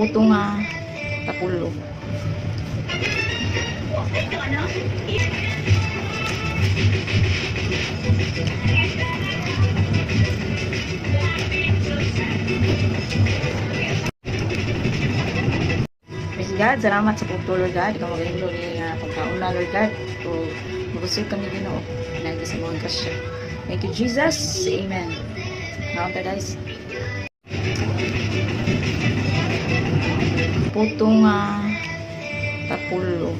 Puto nga tapulo. Praise God, salamat sa puto, Lord God. Ikaw magaling ni nga pagkauna, Lord God. O mabusog kami, Ginoo. Lagi sa mga grasya. Thank you, Jesus. Amen. Naon ta, guys. Puto nga tapulo.